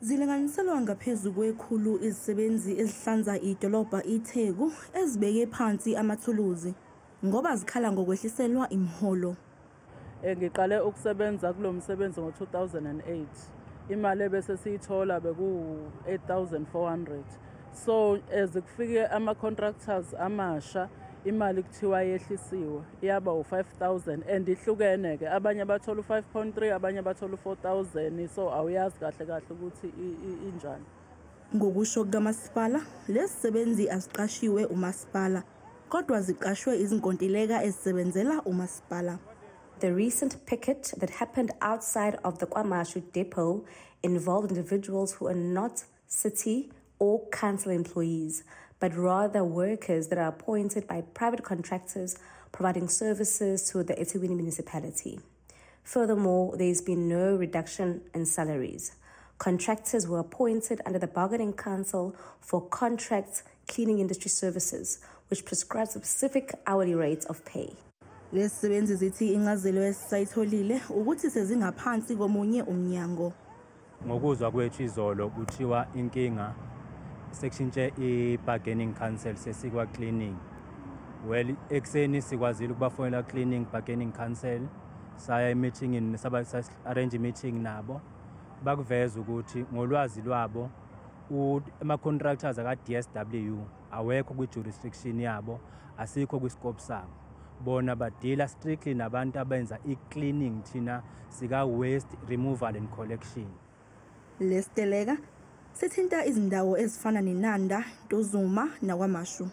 Zilinganiselwa ngaphezu kwe-100 izisebenzi ezihlanza idolobha iTheku ezibeke phansi amathuluzi ngoba zikhala ngokwehliselwa imiholo. Ngiqale ukusebenza kulo msebenzi ngo-2008. Imali ebese siyithola beku-8,400. So as kufike ama-contractors amasha, imali kuthiwa yehlisiwe iyaba u-5,000 and ihlukene-ke, abanye bathola u-5.3, abanye bathola u-4,000, so awuyazi kahle kahle ukuthi injani. Ngokusho kukamasipala, lezi zisebenzi aziqashiwe umasipala, kodwa ziqashwe izinkontileka ezisebenzela umasipala. The recent picket that happened outside of the KwaMashu depot involved individuals who are not city or council employees, but rather workers that are appointed by private contractors providing services to the eThekwini municipality. Furthermore, there's been no reduction in salaries. Contractors were appointed under the Bargaining Council for Contract Cleaning Industry Services, which prescribes specific hourly rates of pay. Lezi zisebenzi zithi incazelo esisayitholile ukuthi sezingaphansi komunye umnyango. Ngokuzwa kwethu izolo kuthiwa inkinga sekushintshe i-bargaining council, sesikwa cleaning. Well, ekuseni sikwazile ukubafonela cleaning bargaining council, saya e-meeting, saba arrange meeting nabo, bakuveza ukuthi ngolwazi lwabo ama-contractors aka-DSW awekho kwi-jurisdiction yabo, asikho kwi-scope sabo. Bona badila strictly nabantu abenza i-cleaning, thina sika-waste removal and collection. Lesiteleka sithinta izindawo ezifana neNanda, Ntuzuma naKwaMashu.